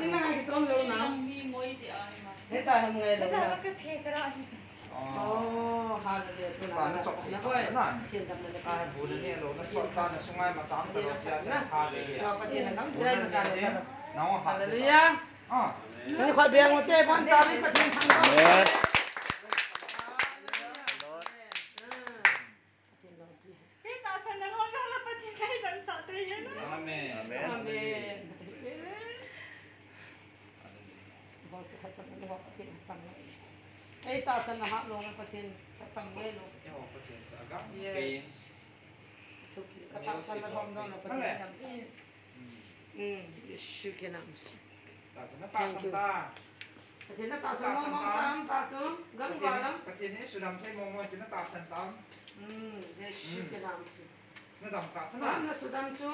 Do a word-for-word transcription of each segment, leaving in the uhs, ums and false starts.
Ni na ngai kichom lou na. Heta ham ngai lou na. Heta ka the ka ra. Oh, hallelujah. Tu na. Na chok na boy. Pathen dam na. Ah, bu na ne lou na, sot ta na, sungai ma cham ta lou, sia sia na. Hallelujah. Pathen na dam, dai ma cham ta. Na o, hallelujah. Ah. Ni khat beng u te, bon ta ni Pathen thang. Amen. Hallelujah. Amen. Ah. Pathen lungpi. Hita san na lhon jong le Pathen in eidamsah thei ahi na. Amen. Amen. Amen. Hallelujah. Hita san na lhon jong le Pathen thasam ngai lou. Hita san na hap jong le Pathen thasam ngai lou. Pathen sa gam. Yes. Thupi. Ka tahsan na lhon jong le Pathen eidamsah. Mm. Mm. Jesu khen a um sih. Tahsan na, tahsan ta. Pathen na tahsan mong mong ta, ta chu. Gam pa lam. Pathen hi sudam thei mong mong, Pathen na tahsan ta. Mm. Jesu khen a um sih. Na dam tahsan na. Na sudam chu.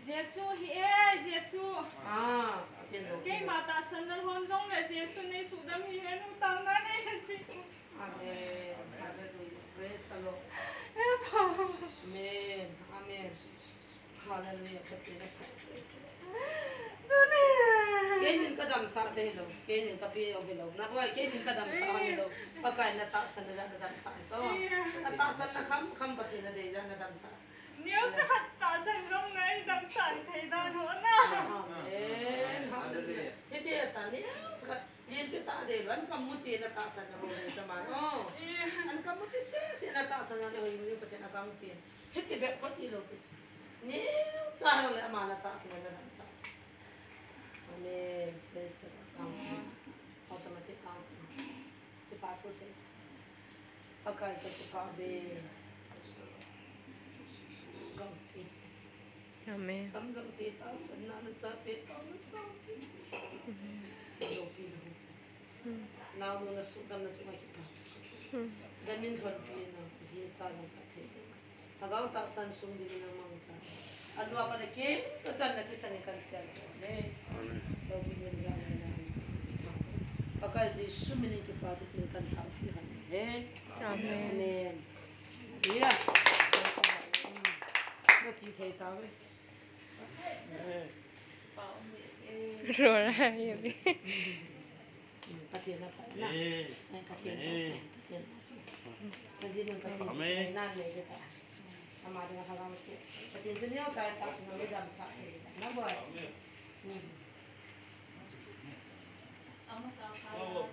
Jesu hi e, Jesu. Ah, Pathen lo. Keima tahsan na lhon jong le Jesu nei sudam hi he nu tang na nei he si. Amen. Hallelujah. Praise the Lord. Amen. Amen. Hallelujah. Praise the Lord. Keinin ka damsah thei lou. Keinin ka pe u hilou. Na boy, keinin ka damsah hilou. Pakai na tahsan na jeh a na damsah chu. Na tahsan na kham kham Pathen na dei jeh a na damsah. Neo cha khat tahsan jong na eidamsah thei dan ho na. Amen. Hallelujah. Hiti ta neo cha khat. Len pe ta de, an kam mu ti na tahsan na bol le cha man o. An kam mu ti se se na tahsan na le hoi ni Pathen a kam pe. Hiti bep ko ti lou pi. Ni cha le ama na tahsan na damsah. Amen. Praise the Lord. Counseling. Automatic counseling. Kipa thu sei. Pakai ka kipa ve. Gam pi. Amen. Samjang te tahsan na, na chate tahsan na. Lopi na hung sa. Hmm. Naonu na sudam na chunga kipa thu ka sei. Hmm. Damin lhon pi na, ji cha jong ka thei. Lhagao tahsan sung ding na mangcha. Alua pa na kei, to chan na ti sa ni kan sial ko ne. Amen. Lopi min ja na na hung sa. Pakai Jesu min in kipa thu sin kan tao pi han. Amen. Amen. Hallelujah. Na chi thei ta ve. Ro ra ye bi. Pathen na pa na. Amen. Pathen na. Amen. Pathen na. Pathen na. Amen. Na le ta. Ama de ha ga mo se. Pathen se ne ta ta se na me dam sa. Na boy. Amen. Ama sa ka. Oh.